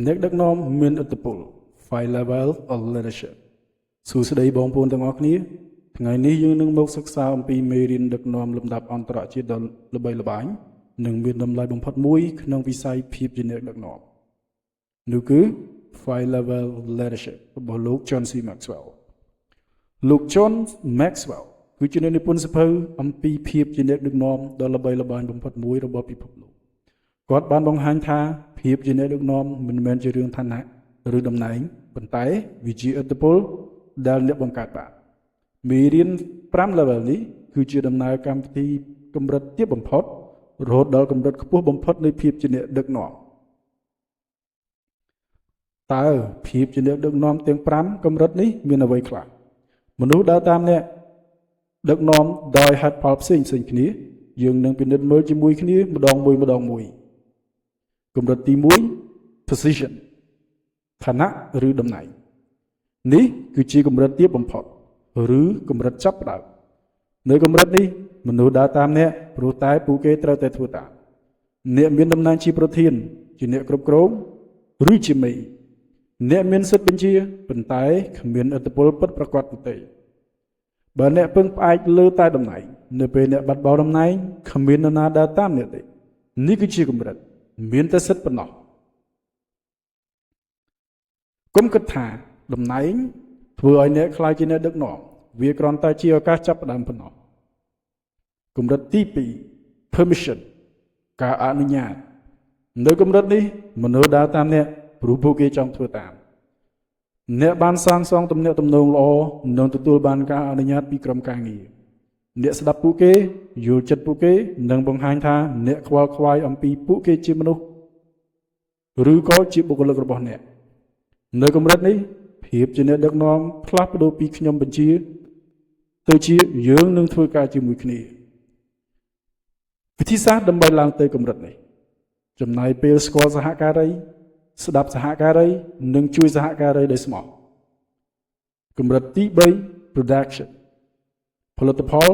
អ្នកដឹកនាំមានឥទ្ធិពល Five Level of Leadership សួស្តីបងប្អូនទាំងអស់គ្នាថ្ងៃនេះយើងនឹងមកសិក្សាអំពីមេរៀនដឹកនាំលំដាប់អន្តរជាតិដ៏ល្បីល្បាញនិងមានតម្លៃបំផុតមួយក្នុងវិស័យភាពជាអ្នកដឹកនាំនោះគឺ Five Level of Leadership របស់លោក John C. Maxwell។ លោក John Maxwell គឺជាអ្នកនិពន្ធសៀវភៅអំពីភាពជាអ្នកដឹកនាំដ៏ល្បីល្បាញបំផុតមួយរបស់ពិភពលោកគាត់បានបង្ហាញថាភាពជាអ្នកដឹកនាំមិនមែនជារឿងឋានៈឬតំណែងប៉ុន្តែវាជាឥទ្ធិពលដែលអ្នកបង្កើតបានមេរៀន5 level នេះគឺជាដំណើរកម្មវិធីកម្រិតទាបបំផុតរហូតដល់កម្រិតខ្ពស់បំផុតនៃភាពជាអ្នកដឹកនាំតើភាពជាអ្នកដឹកនាំទាំង5កម្រិតនេះមានអ្វីខ្លះមនុស្សដើរតាមអ្នកដឹកនាំដោយហេតុផលផ្សេងផ្សេងគ្នាយើងនឹងពិនិត្យមើលជាមួយគ្នាម្ដងមួយម្ដងមួយកម្រិតទី1 position ឋានៈឬតំណែងនេះគឺជាកម្រិតទាបបំផុតឬកម្រិតចាប់ផ្ដើមនៅកម្រិតនេះមនុស្សដើរតាមអ្នកព្រោះតែពួកគេត្រូវតែធ្វើតាមអ្នកមានតំណែងជាប្រធានជាអ្នកគ្រប់គ្រងឬជាមេអ្នកមានសិទ្ធិបញ្ជាប៉ុន្តែគ្មានឥទ្ធិពលពិតប្រាកដនោះទេបើអ្នកពឹងផ្អែកលើតែតំណែងនៅពេលអ្នកបាត់បង់តំណែងគ្មាននរណាដើរតាមអ្នកទេនេះគឺជាកម្រិតមានតែសិទ្ធិប៉ុណ្ណោះកុំគិតថាតំណែងធ្វើឲ្យអ្នកក្លាយជាអ្នកដឹកនាំវាគ្រាន់តែជាឱកាសចាប់ផ្ដើមប៉ុណ្ណោះកម្រិតទី2 permission ការអនុញ្ញាតនៅកម្រិតនេះមនុស្សដើរតាមអ្នកព្រោះពួកគេចង់ធ្វើតាមអ្នកបានសាងសង់ទំនាក់ទំនងល្អនិងទទួលបានការអនុញ្ញាតពីក្រុមការងារអ្នកស្ដាប់ពួកគេយល់ចិត្តពួកគេនិងបង្ហាញថាអ្នកខ្វល់ខ្វាយអំពីពួកគេជាមនុស្ស ឬក៏ជាបុគ្គលិករបស់អ្នកនៅកម្រិតនេះភាពជាអ្នកដឹកនាំផ្លាស់ប្ដូរពីខ្ញុំបញ្ជា ទៅជាយើងនឹងធ្វើការជាមួយគ្នាវិធីសាស្ត្រដើម្បីឡើងទៅកម្រិតនេះចំណាយពេលស្គាល់សហការី ស្ដាប់សហការី និងជួយសហការីដោយស្មោះកម្រិតទី3 production ផលិតផល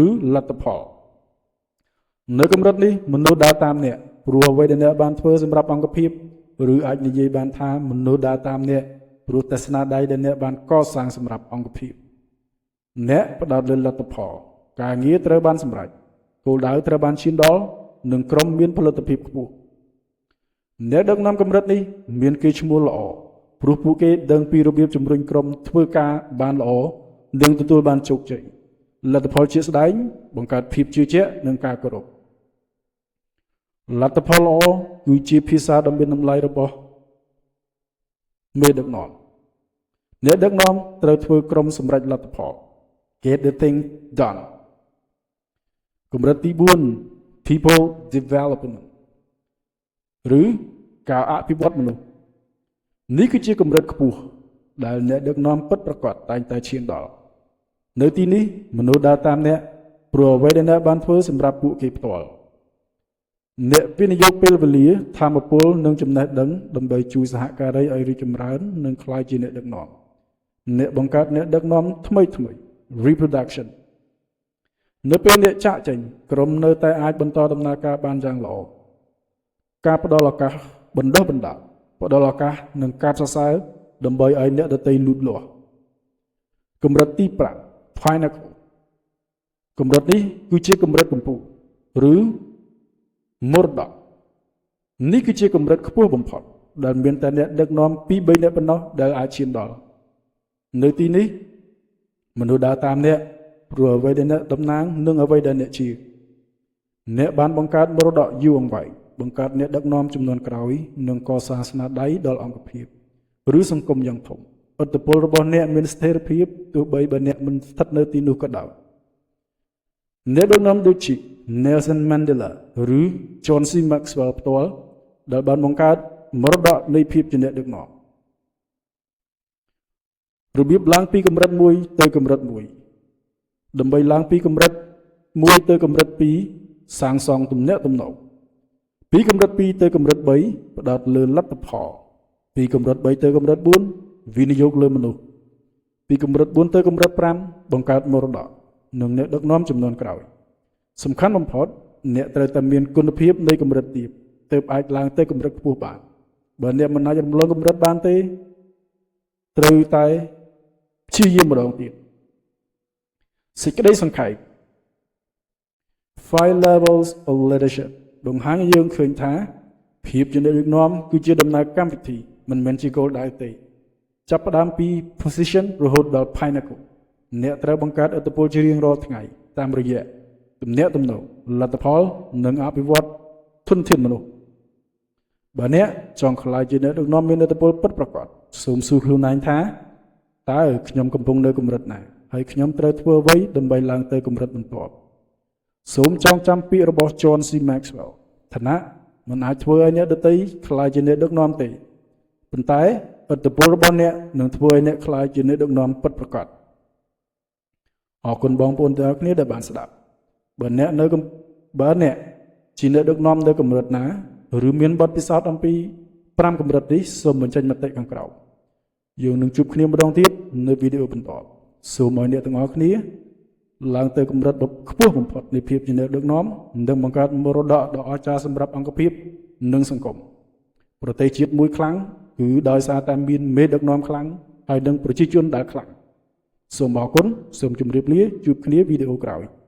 ឬលទ្ធផល នៅកម្រិតនេះមនុស្សដើរតាមអ្នកព្រោះអ្វីដែលអ្នកបានធ្វើសម្រាប់អង្គភាពឬអាចនិយាយបានថាមនុស្សដើរតាមអ្នកព្រោះតែស្នាដៃដែលអ្នកបានកសាងសម្រាប់អង្គភាពអ្នកផ្ដោតលើលទ្ធផល ការងារត្រូវបានសម្រេចគោលដៅត្រូវបានឈានដល់និងក្រុមមានផលិតភាពខ្ពស់អ្នកដឹកនាំកម្រិតនេះមានគេឈ្មោះល្អព្រោះពួកគេដឹងពីរបៀបជំរុញក្រុមធ្វើការបានល្អនិងទទួលបានជោគជ័យលទ្ធផលជាក់ស្ដែងបង្កើតភាពជឿជាក់និងការគោរពលទ្ធផលល្អគឺជាភាសាដ៏មានតម្លៃរបស់មេដឹកនាំអ្នកដឹកនាំត្រូវធ្វើក្រុមសម្រេចលទ្ធផល get the thing done កម្រិតទី4 people development ឬការអភិវឌ្ឍមនុស្សនេះគឺជាកម្រិតខ្ពស់ដែលអ្នកដឹកនាំពិតប្រាកដតែងតែឈានដល់នៅទីនេះមនុស្សដើរតាមអ្នកព្រោះអ្វីដែលអ្នកបានធ្វើសម្រាប់ពួកគេផ្ទាល់អ្នកវិនិយោគពេលវេលាថាមពលនិងចំណេះដឹងដើម្បីជួយសហការីឲ្យរីកចម្រើននិងក្លាយជាអ្នកដឹកនាំអ្នកបង្កើតអ្នកដឹកនាំថ្មីថ្មី reproduction នៅពេលអ្នកចាក់ចេញក្រុមនៅតែអាចបន្តដំណើរការបានយ៉ាងល្អការផ្ដល់ឱកាសបណ្ដុះបណ្ដាលផ្ដល់ឱកាសនិងការសរសើរដើម្បីឲ្យអ្នកដទៃលូតលាស់កម្រិតទី5 pinnacle កម្រិតនេះគឺជាកម្រិតកំពូលឬមរតកនេះគឺជាកម្រិតខ្ពស់បំផុត ដែលមានតែអ្នកដឹកនាំពីរបីនាក់ប៉ុណ្ណោះដែលអាចឈានដល់នៅទីនេះមនុស្សដើរតាមអ្នកព្រោះអ្វីដែលអ្នកតំណាងនិងអ្វីដែលអ្នកជាអ្នកបានបង្កើតមរតកយូរអង្វែងបង្កើតអ្នកដឹកនាំចំនួនក្រោយនិងកសាងស្នាដៃដល់អង្គភាពឬសង្គមយ៉ាងធំឥទ្ធិពលរបស់អ្នកមានស្ថិរភាពទោះបីបើអ្នកមិនស្ថិតនៅទីនោះក៏ដោយអ្នកដឹកនាំដូចជា Nelson Mandela ឬ John C. Maxwell ផ្ទាល់ដែលបានបង្កើតមរតកនៃភាពជាអ្នកដឹកនាំរបៀបឡើងពីកម្រិត1ទៅកម្រិត1ដើម្បីឡើងពីកម្រិត1ទៅកម្រិត2សាងសង់ទំនាក់ទំនងពីកម្រិត2ទៅកម្រិត3ផ្ដោតលើលទ្ធផលពីកម្រិត3ទៅកម្រិត4វិនិយោគលើមនុស្សពីកម្រិត4ទៅកម្រិត5បង្កើតមរតកនិងអ្នកដឹកនាំចំនួនក្រោយសំខាន់បំផុតអ្នកត្រូវតែមានគុណភាពនៃកម្រិតទាបទើបអាចឡើងទៅកម្រិតខ្ពស់បាន។ បើអ្នកមិនអាចរំលងកម្រិតបានទេត្រូវតែព្យាយាមម្ដងទៀតសេចក្តីសង្ខេប Five levels of leadership បង្ហាញឲ្យយើងឃើញថាភាពជាអ្នកដឹកនាំគឺជាដំណើរកម្មវិធីមិនមែនជាគោលដៅទេចាប់ផ្ដើមពី position រហូតដល់ pinnacle អ្នកត្រូវបង្កើតឥទ្ធិពលជារៀងរាល់ថ្ងៃតាមរយៈទំនាក់ទំនងលទ្ធផលនិងអភិវឌ្ឍធនធានមនុស្សបើអ្នកចង់ក្លាយជាអ្នកដឹកនាំមានឥទ្ធិពលពិតប្រាកដសូមសួរខ្លួនឯងថាតើខ្ញុំកំពុងនៅកម្រិតណាហើយខ្ញុំត្រូវធ្វើអ្វីដើម្បីឡើងទៅកម្រិតបន្ទាប់សូមចងចាំពាក្យរបស់ John C. Maxwell ឋានៈមិនអាចធ្វើឲ្យអ្នកដទៃក្លាយជាអ្នកដឹកនាំទេប៉ុន្តែឥទ្ធិពលរបស់អ្នកនឹងធ្វើឲ្យអ្នកក្លាយជាអ្នកដឹកនាំពិតប្រាកដអរគុណបងប្អូនទាំងអស់គ្នាដែលបានស្ដាប់បើអ្នកជាអ្នកដឹកនាំនៅកម្រិតណាឬមានបទពិសោធន៍អំពី5កម្រិតនេះសូមបញ្ចេញមតិខាងក្រោមយើងនឹងជួបគ្នាម្ដងទៀតនៅវីដេអូបន្តសូមឲ្យអ្នកទាំងអស់គ្នាឡើងទៅកម្រិតដ៏ខ្ពស់បំផុតនៃភាពជាអ្នកដឹកនាំនិងបង្កើតមរតកដ៏អស្ចារ្យសម្រាប់អង្គភាពនិងសង្គមប្រទេសជាតិមួយខ្លាំងគឺដោយសារតែមានមេដឹកនាំខ្លាំងហើយនិងប្រជាជនដែលខ្លាំងសូមអរគុណសូមជម្រាបលាជួបគ្នាវីដេអូក្រោយ។